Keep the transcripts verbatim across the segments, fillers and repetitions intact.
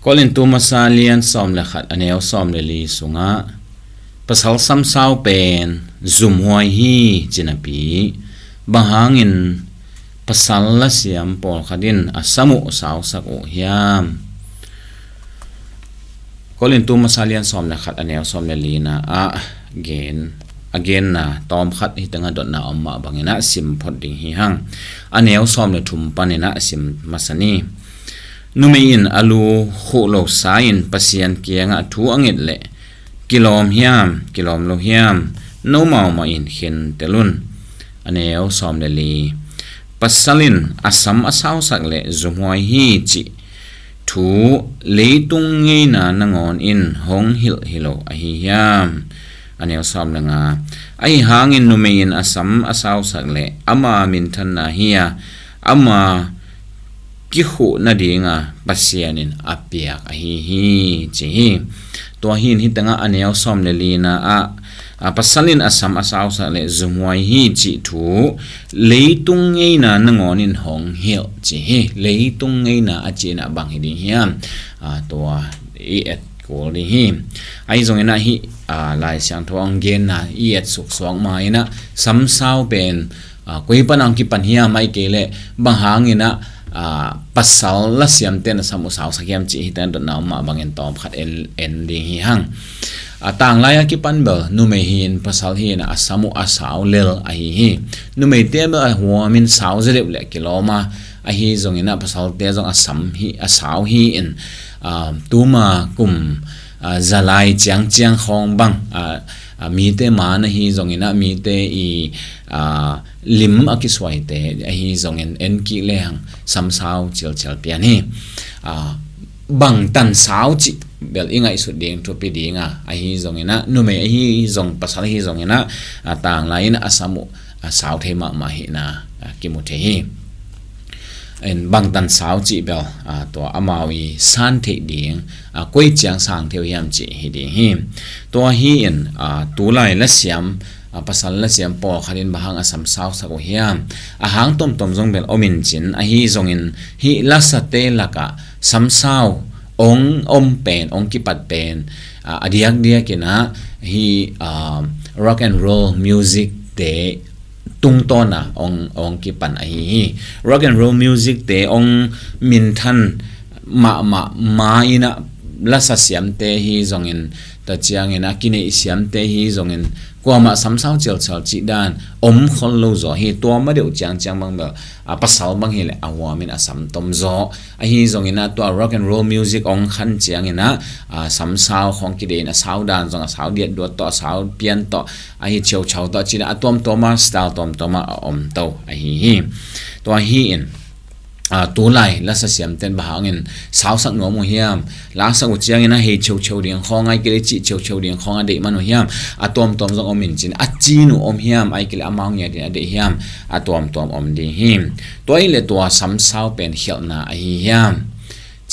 Korintu masa lian sawm le khat, a neu sawm le li sungah, pasal samsau pen zumhuai hi ci napi, bang hangin pasal lasiam pawlkhat in a sam uh a sausak uh hiam? Korintu masa lian sawm le khat, a neu sawm le lina ah gen, a genna tawmkhat hi tengah dotna om mah bangin ah sim phot ding hi hang. A neu sawm le thum panin ah sim masa ni. Numei in a lu khuh lo sa-in Pasian kiangah thu a nget leh kilawm hiam, kilawm lo hiam, nomau mah in khentel un. A neu sawm le li. Pasal in a sam a sausak leh zumhuai hi cih thu leitung ngeina nangawn in hong hilh hi lo ahi hiam? A neu sawm le nga. Ahi hangin numei in a sam a sausak leh ama minthanna hi a, ama kikhuh nadinga Pasian in a piak ahi hi ci hi. Tua hi in hi tengah a neu sawm le lina ah, a, pasal in a sam a sausak leh zumhuai hi cih thu leitung ngeina nangawn in hong hilh ci hi. Leitung ngeina a cihna bang hi ding hiam? A, tua i et kul ding hi. Ahi zongin ah hih, a, Lai Siangtho hong genna i et suksuak ma-in ah samsau pen, a, koi pan hong kipan hiam, ahih kei leh bang hangin ah, a, pasal lasiamte in a sam uh sausak hiam cih hi tengah dotna om mah bangin tawmkhat en, en ding hi hang. A, tanglai a kipan bel numei hi-in pasal hi-in ah a sam uh a sau lel ahi hi. Numeite bel a huamin sau zia deuh leh kilawm a, ahi zongin ah pasalte zong a sam hi, a sau hi-in, a, tuma kum, a, zalai ciangciang khawng bang, a, a, mite maan ahi zongin ah mite i, a, lim a kisuaite ahi zongin en kik lehang samsau cialcial pian hi. A, bangtan sau cih bel i ngaihsut ding thupi ding a, ahi zongin ah numei ahi zong pasal ahi zongin ah, a, tanglai in a sam uh a sau thei mahmah hihna, a, kimu thei hi. In bangtan sau cih bel, a, tua amau i san theih ding, a, koi ciang sang thei uh hiam cih hi ding hi. Tua hi in, a, tulai lasiam, a, pasal lasiam pawlkhat in bang hang a sam sausak uh hiam? A hang tomtom zong bel om in cin, ahi zongin hih lasate lakah samsau ong om pen, ong kipat pen, a, a diakdiak in ah hih, a, rock and roll music te tungtawn a ong, ong kipan ahi hi. Rock and roll music te ong minthan mahmah ma-in ah lasa siamte hi zongin, tua ciangin ah kineih siamte hi zongin, kuamah samsau cialcial cih dan om khol lo zaw hi. Tua ma deuh ciangciang bang bel, a, pasal bang hi leh a huamin a sam tom zaw. Ahi zongin ah tua rock and roll music ong khan ciangin ah, a, samsau khawng kideih in a sau dan zong a sau diatduat tawh, a sau pian tawh, ahi ciauciau tawh, cin ah a tuamtuam a style tuamtuam a a om to ahi hi. Tua hi in, a, tulai lasa siamten bang hangin sausak nuam uh hiam? Laksak uh ciangin a hei ciauciau ding khawng, ahih kei leh cih ciauciau ding khawng a deih man uh hiam? A tuamtuam zong om in cin, a cin uh om hiam, ahih kei leh amau ngiat in a deih hiam? A tuamtuam om ding hi. Tua hi leh tua samsau pen khialhna ahi hiam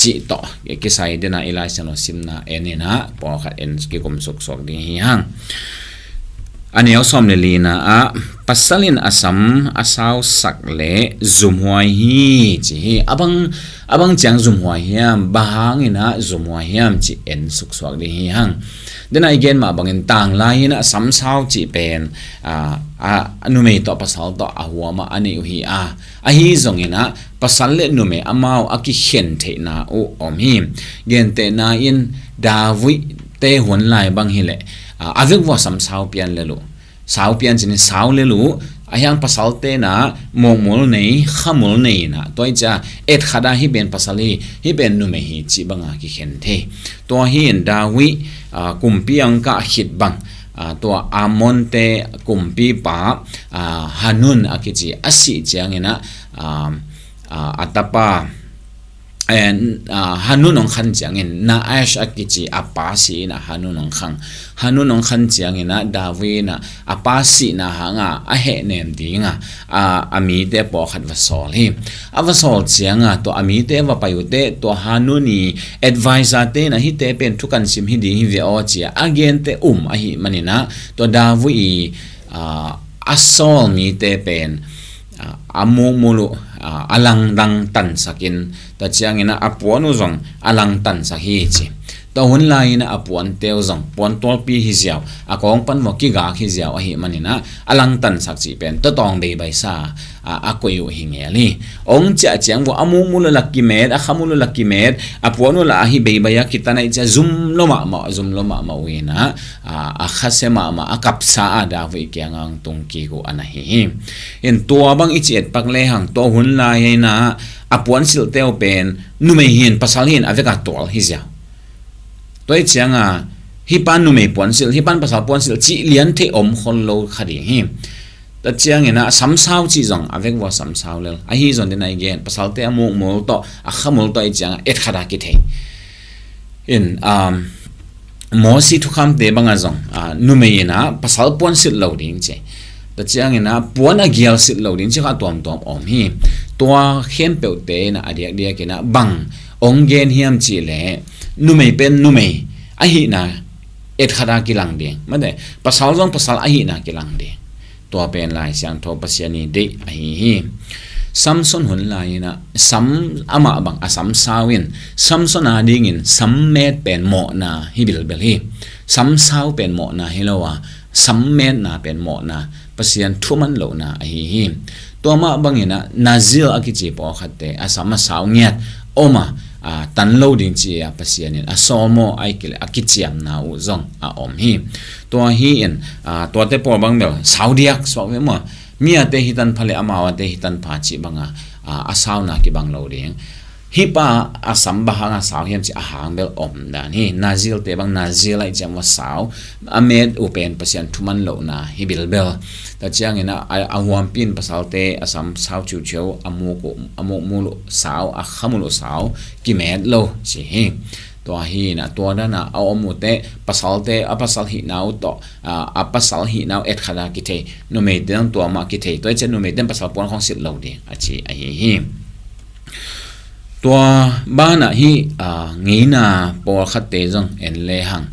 cih tawh kisai dena i Lai Siangtho simna en in ah pawlkhat en kikum suksuak ding hi hang. A neu sawm le lina ah, pasal in a sam a sausak leh zumhuai hi ci hi. A bang, a bang ciang zumhuai hiam, bang hangin ah zumhuai hiam cih en suksuak ding hi hang. Dena i gen mah bangin tanglai in ah samsau cih pen, a, a, a numei tawh pasal tawh a huam ah a neih uh hi a, ahi zongin ah pasal le numei amau a kikhen theihna uh om hi. Gentehna in David te hun lai bang hi leh, a, a vekvua sam sau pian lel uh. Sau pian cin in sau lel uh, a hiang pasalte na mawkmul nei, khamul nei na, tua hi cia et khat a hih pen pasal hi, hih pen numei hi cih banga kikhen thei. Tua hi in David, a, kumpi ang kah khit bang, a, tua Amonte kumpipa, a, Hanun a kici a sih ciangin ah, a, a, a tapa, eh, a, Hanun hong khan ciangin Nahash a kici a pa si in ah Hanun hong khang. Hanun hong khan ciangin ah David in ah a pa sihna hanga a hehnem dinga, a, a mite pawlkhat va sawl hi. A va sawl cianga tua a mite va pai uh teh, tua Hanun i advisor te in ah hihte pen thukan sim hi ding hi ve aw cia a gente um ahih manin ah, tua David i, a, a sawl mite pen, a mukmul uh a langdang tansakin, tua ciangin a puan uh zong a langtansak hi ci. Tua hun lai-in a puante uh zong puan tualpi hi ziau, a kawng pan vua kigak hi ziau ahih manin a langtansak cih pen tua tawng beibaisa a koih uh hi ngel hi. Ong ciah ciang vua a mukmul uh la kimet, a khamul uh la kimet, a puan uh la ahi beibai a kitan ahih ciah zum lo mahmah, zum lo mahmah uh in a a khasia mahmah, a kapsa a David kiangah tung kik uh a na hi hi. In tua bang i ci etpak lehang tua hun lai-in a puansilhte uh pen numei hi in pasal hi in a vek a tual hi ziau. Tua hi cianga hih pan numei puansilh, hih pan pasal puansilh cih lian theih om khol lo kha ding hi. Tua ciangin a samsau cih zong a vek vua samsau lel ahi zong den a i gen, pasalte a mukmul tawh a khamul tawh i cianga etkhat a kithei. In Mosi thukhamte bangah zong numei in a pasal puansilh lo ding ci, tua ciangin a puan a gialsilh lo ding ci kha tuamtuam om hi. Tua khempeuhte in a diakdiakin a bang ong gen hiam cihleh numei pen numei ahihna etkhat a kilang ding, mate, pasal zong pasal ahihna kilang ding. Tua pen Lai Siangtho Pasian i deih ahi hi. Samson hun lai-in a sam amah bang a samsau in Samson a dingin sammet pen mawhna hi bilbel hi. Samsau pen mawhna hi lo a, sammetna pen mawhna, Pasian thuman lohna ahi hi. Tua mah bangin a Nazir a kici pawlkhatte a sam a sau ngiat om a, tan lo ding ci a Pasian in a sawm aw, a kiciamna uh zong a om hi. Tua hi in tuate pawl bang bel sau diak suak ve maw. Mi ate hi tan pha le amau ate hi tan pha cih banga a sauna kibang lo ding. Hih pa a sam bang hanga sau hiam cih a hang bel om dan hi. Nazirte bang Nazir a i ciam va sau a met uh pen Pasian thuman lohna hi bilbel. Tua ciangin a huampi in pasalte a sam sau ciuciau, a mukmul uh sau, a khamul uh sau kimet lo ci hi. Tua hi in a tua dana a om uh teh pasalte a pasal hihna uh tawh a pasal hihna uh etkhat a kithei, numeite zong tua mah kithei. Tua hi ciah numeite in pasal puan khong silh lo ding a ci ahi hi. Tua banah hih ngeina pawlkhatte zong en lehang,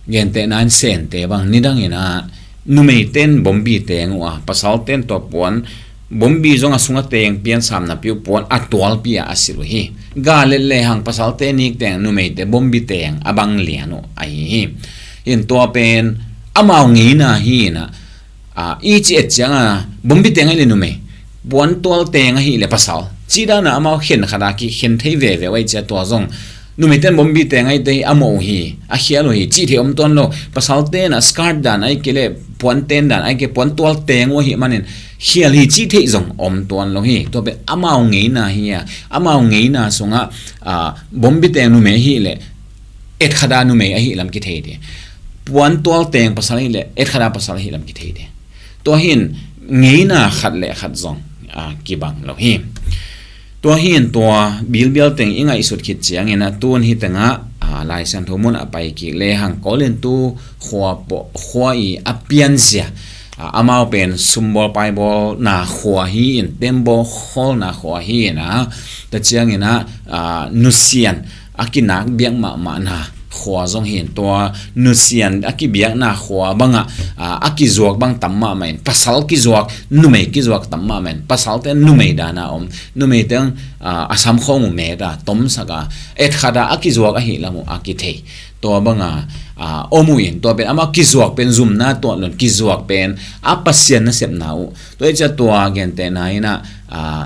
gentehna in Sente bang nidangin a numeite in bombi teng uh a, pasalte in tua puan bombi zong a sungah teng pian samna piu puan a tualpi a a silh uh hi. Galet lehang pasalte nik teng numeite bombi teng a bang lian uh ahi hi. In tua pen amau ngeina hi in a, i ci et cianga bombi teng ahih le numei, puantual teng ahih le pasal cih dana amau khen khat a kikhen thei veve uh ahi ciah tua zong numeite in bombi teng ahih te hi a mawh uh hi, a khial uh hi cih theih om tuan lo. Pasalte in a skirt dan ahi kei le puanten dan ahi kei, puantual teng uh ahih manin khial hi cih theih zong om tuan lo hi. Tua pen amau ngeina hi a, amau ngeina sungah bombi teng numei ahih le etkhat a numei ahih lam kithei ding, puantual teng pasal ahih le etkhat a pasal ahih lam kithei ding. Tua hi in ngeina khat le khat zong kibang lo hi. Tua hi in tua bilbial teng i ngaihsut khit ciangin a tun hi tengah Lai Siangtho mun a pai kik lehang Korintu khua i a pianzia, amau pen sumbawl paibawlna khua hi in, tembaw khawlna khua hi in a, tua ciangin a nusian a kinak biak mahmahna khua zong hi in, tua nusian a kibiakna khua bangah a kizuak bang tam mahmah in, pasal kizuak, numei kizuak tam mahmah in, pasalte numei dana om, numeite a samkhawng uh met a tomsak a etkhat a a kizuak ahih lam uh a kithei. Tua banga om uh in, tua pen amah kizuak pen zumna tuah lon, kizuak pen a Pasian nasepna uh. Tua hi ciah tua gentehna in a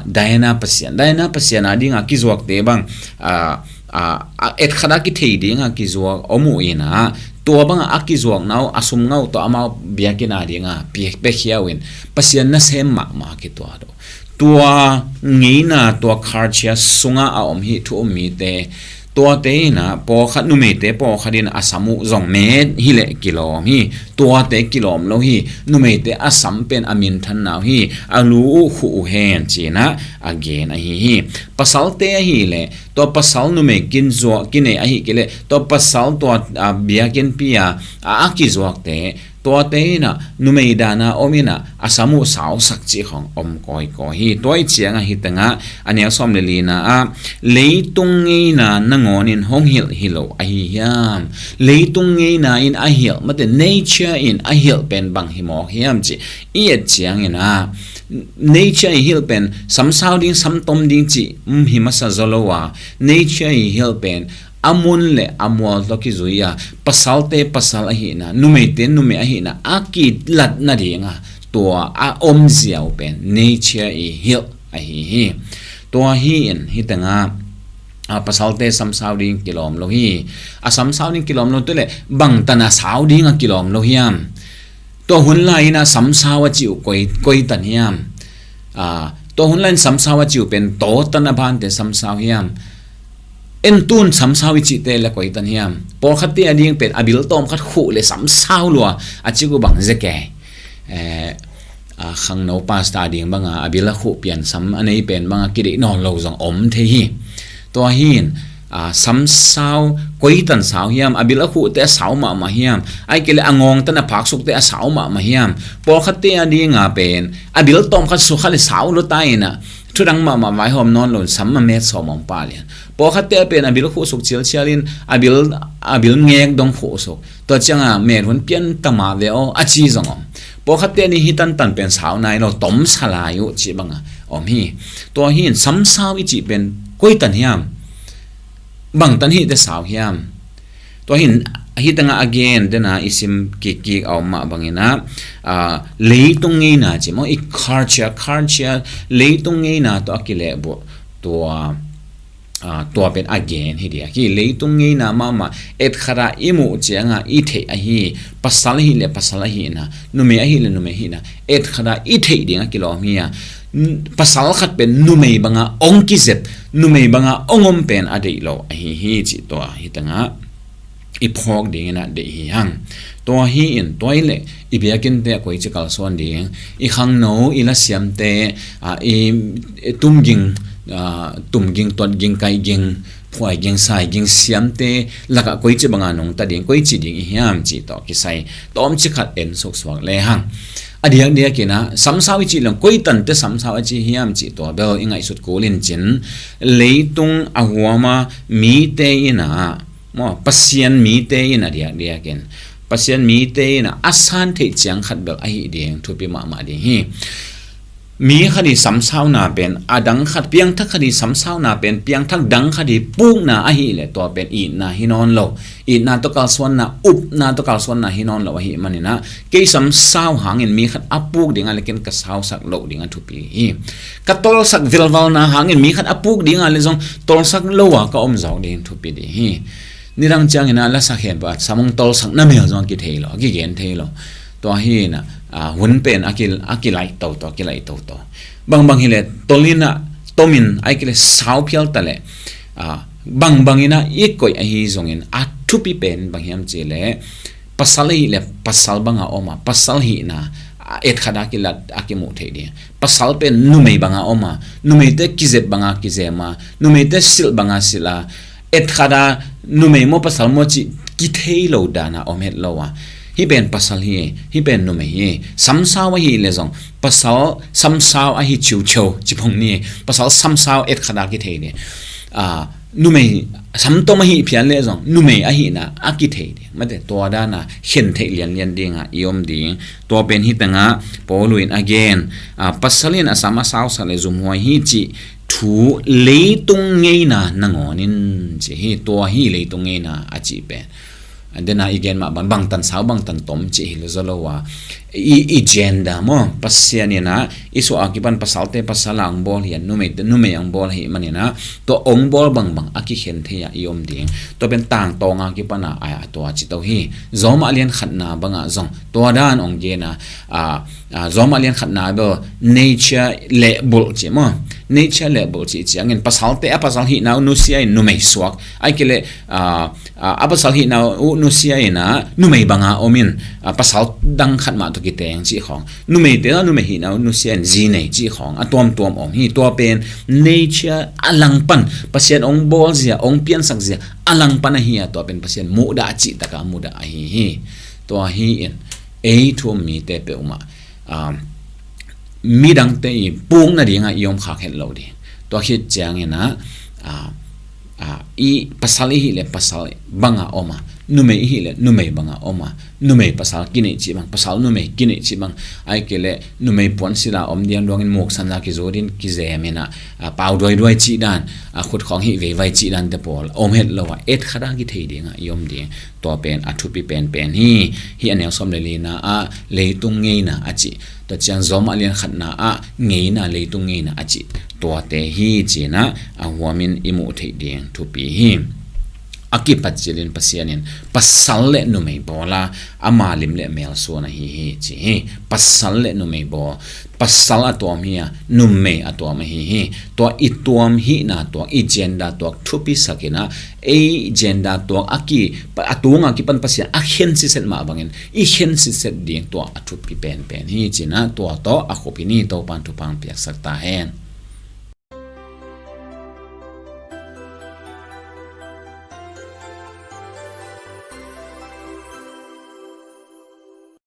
Diana Pasian, Diana Pasian a dinga kizuakte bang a etkhat a kithei dinga kizuak om uh in a, tua banga a kizuakna uh a sum ngah uh tawh amau biakinn a dinga piakhia uh in Pasian nasem mahmah kituat uh. Tua ngeina, tua culture sunga a om hih thu um mite, tuate in a pawlkhat, numeite pawlkhat in a sam uh zong met hileh kilawm hi. Tuate kilawm lo hi. Numeite a sam pen a minthanna uh hi. A lu uh khuh uh hen ci-in a gen ahi hi. Pasalte ahih leh tua pasal numei kinzuak kinei ahih kei leh tua pasal tua biakinnpi a a kizuakte Tuate in ah numei dana om in ah a sam uh sausak cih khawng om kawikawi hi. Tua ih ciangah hih tengah a neu sawm le lina ah, leitung ngeina nangawnin hong hilh hi lo ahi hiam? Leitung ngeina in a hilh, mate, nature in a hilh pen bang hi mawk hiam cih i et ciangin ah, nature i hilh pen samsau ding, samtom ding cih, um, hi masa zaw lo a, nature i hilh pen a mun le a mual tawh kizui a, pasalte pasal ahihna, numeite numei ahihna a kilat nadinga tua a omzia uh pen nature i hilh ahi hi. Tua hi in hih tengah, a, pasalte samsau ding kilawm lo hi. A samsau ding kilawm lo tu le bangtan a sau ding a kilawm lo hiam? Tua hun lai-in a samsau a cih uh koi, koi tan hiam? A, tua hun lai-in samsau a cih uh pen tawtan a bante samsau hiam? Entun samsau i cihte le koi tan hiam? Pawlkhatte a ding pen a bil tawm khat khuh le samsau lua a cih uh bang zeke. Eh, a, khangno pasta ding banga a bil a khuh pian sam a nei pen banga kideih nawn lo zong om thei hi. Tua hi in, a, samsau koitan sau hiam? A bil a khuhte a sau mahmah hiam? Ai kei le a ngawngtan a phaksukte a sau mahmah hiam? Pawlkhatte a dinga pen a bil tawm khat sukha le sau lo ta in ah, thudang mahmah vaihawm nawn lo in sam a met sawm om pah lian. Pawlkhatte a pen a bil khuhsuk cialcial in a bil, a bil ngek dong khuhsuk. Tua cianga met hun pian ta mah ve aw a ci zong om. Pawlkhatte nih hih tantan pen sau nai lo, tom sa lai uh cih banga om hi. Tua hi in samsau i cih pen koitan hiam? Bangtan hihte sau hiam? Tua hi in hih tengah again dena i sim kikkik a om mah bangin ah, a, leitung ngeina cih maw, i culture, culture, leitung ngeina tawh a kilehbulh tua, a, tua pen again hi diak hi. Leitung ngeina mahmah etkhat a i muh cianga i theih ahi, pasal ahih le pasal ahihna, numei ahih le numei ahihna etkhat a i theih ding a kilawm hi a, n-, pasal khat pen numei banga ong kizep, numei banga ong om pen a deih lo ahi hi cih tua hih tengah i phawk dingin ah deih hi hang. Tua hi in, tua hi leh i biakinnte ah koici kalsuan ding, i khangno, i lasiamte, a, i, i tumging, a, tumging, tuatging, kaiging, phuaiging, saiging siamte lakah koici banga nungta ding, koici ding i hiam cih tawh kisai tawmci khat en suksuak le hang. A diakdiakin ah samsau i cih leng koitante samsau a ci hiam cih tua bel i ngaihsut kul in cin, leitung a huama mite in ah, maw, Pasian mite in a diakdiakin, Pasian mite in a a san theih ciang khat bel ahi ding thupi mahmah ding hi. Mi khat i samsauna pen a dang khat, piangthak khat i samsauna pen piangthak dang khat i pukna ahih leh tua pen itna hi nawn lo. Itna tawh kalsuanna, upna tawh kalsuanna hi nawn lo ahih manin ah, kei samsau hangin mi khat a puk dingah le ken ka sausak loh dingah thupi hi. Ka tolsak vilvalna hangin mi khat a puk dingah le zong tolsak lo a ka om zawk ding thupi ding hi. Nidang ciangin ah lasak hen pah sam hong tolsak na mel zong a kithei lo, a kigen thei lo. Tua hi in ah, a, hun pen a ki, a kilaih toto, a kilaih toto. Bangbang hi leh tol in ah, tom in, ai kei leh sau phial ta leh, a, bangbang in ah i koih ahi zongin a thupi pen bang hiam cih leh, pasal ahih leh pasal banga om a, pasal hihna a etkhat a kilat a kimuh theih ding. Pasal pen numei banga om a, numeite kizep banga kizem a, numeite silh banga silh a, etkhat a numei maw pasal maw cih kithei lo dana om het lo a. Hih pen pasal hi, hih pen numei hi. Samsau ahih leh zong pasal samsau ahi ciuciu ci phung ni. Pasal samsau etkhat a kithei ding. A, numei samtom ahih phial leh zong numei ahihna a kithei ding. Mate, tua dana khen theih lianlian dinga i om ding. Tua pen hih tengah Paul in again, a, pasal in a sam a sausak le zumhuai hi cih thu leitung ngeina nangawn in ci hi. Tua hi leitung ngeina a cih pen. Dena i gen mah bang, bangtan sau, bangtan tom cih hi lo zaw lo a, i, i gender maw, Pasian in ah i suah a kipan pasalte pasal a ong bawl hi a, numeite numei a ong bawl ahih manin ah, tua ong bawl bangbang a kikhen thei a i om ding. Tua pen tangtawng a kipan a, a, tua ci to hi. Zawmah lian khatna bangah zong tua dan ong gen a, a, a, zawmah lian khatna bel nature lehbulh cih maw? Nature lehbulh cih ciangin pasalte a pasal hihna uh nusia in numei suak. Ai kei leh, a, a, a pasal hihna uh nusia in ah numei banga om in, a, pasal dang khat mah tawh kiteng cih khawng. Numeite a numei hihna uh nusia in zi nei cih khawng a tuamtuam om hi. Tua pen nature a langpan, Pasian ong bawlzia, ong piansakzia a langpan ahi a, tua pen Pasian muhdah cih taka muhdah ahi hi. Tua hi in ei thu um mite peuhmah, ah, midangte i pukna dingah i om khak het lo ding. Tua khit ciangin ah, ah, ah, i pasal i hih leh pasal bangah om a, numei i hih leh numei bangah om a, numei pasal kineih cih bang, pasal numei kineih cih bang, ahih kei leh numei puan sila om diang duangin muksan za kizu din kizemin ah, ah, pau duaiduai cih dan, ah, khutkhawng hih veivai cih dante pawl om het lo a, et khat a kithei dingah i om ding. Tua pen a thupi penpen hi. Hih a neu sawm le lina ah leitung ngeina a cih, tua ciang Rom a lian khatna ah ngeina, leitung ngeina a cih, tuate hi ci-in ah a huamin i muh theih ding thupi hi. A kipat cilin Pasian in pasal le numei bawl a, ama lim le mel suan ahi hi ci hi. Pasal le numei bawl, pasal a tuam hi a, numei a tuam ahi hi. Tua i tuam hihna tuak, i gender tuak thupi sakin ah, ei gender tuak a ki, a tunga kipan Pasian a khen siset mah bangin i khen siset ding tua a thupi penpen hi ci-in ah tua tawh a khup hi ni. Topan thupha piaksak ta hen.